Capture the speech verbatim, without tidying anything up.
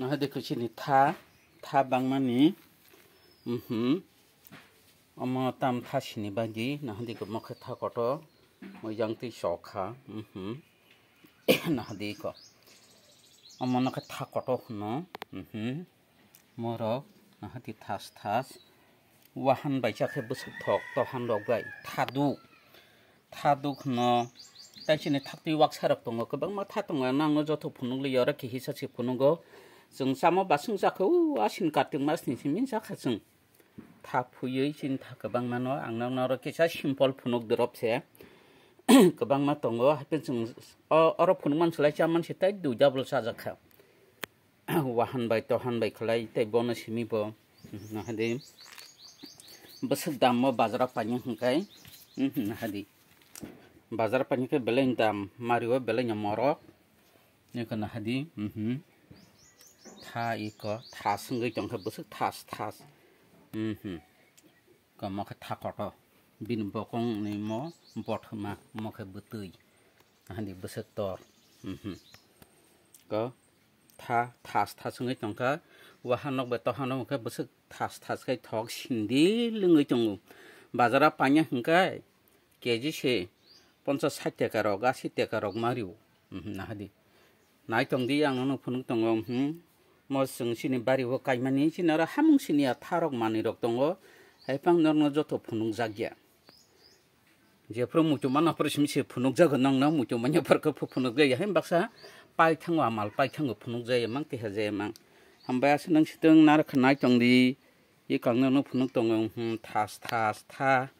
Nahadi khe chini tha, tha bangmani, mhm. Omo tam tha sini bagwi, nahadi khe mokhe tha kotor, mojang twi chokha, mhm. Nahadi ko. Omo nokhe tha kotor hwno, mhm. Morok, nahadi thas thas. Wahan bai cha khe bwswk thok, tohan rok bai. Thaduk. Thaduk hwno. Tai chini thaktwi waksa rok tongo. Kwbangma tha tongo. Nangno joto phunuk li oro kihisa se phunugo. Chwng chamo baswng jakha, o asin kartik mas ni simi jakha chwng. Tha phuywi chini tha kwbangma no. Ang nangno oro kisa simple phunuk drop se. Kwbangma tongo. Haikhe chwng o-, oro phunuk man swlai cha man se tai dui double chajakha. Wahan bai tohan bai khlai tei bono simi bo, nahadi bwswk dam o bazar o paina hwnkhe, nahadi bazar o paina khe belai dam, mario belai no morok, nahadi, tha iko thas wngwi tongkha bwswk thas thas. Ko mokhe tha kotor, bini bokong ni mo bothoma, mokhe bwtwi, nahadi bwswk tor. Ko tha thas thas wngwi tongkha, waha nok bai toha nok khe bwswk thas thas khai thok sindi lwngwi tongo. Bazar o paina hwnkhe kg se ponchas sait taka rok, asi taka rok mario. Nahadi. Naitong di, ang nono phunuk tongo, hmm. Mo chwng chini bari o kaimani, chini oro hamung sini ya tharok manwi rok tongo. Hai phang norno joto phunuk jak ya. Jephru muchuma naphru simi se phunuk jago nongno, muchuma naphru khe phu-, phunuk jaya. Hai baksa pai thango amal, pai thango phunuk jaya mang, teha jaya mang. Hambai aswk nang sitwng narwkha naitong di. I kang nono phunuk tongo, hmm, thas, thas, tha.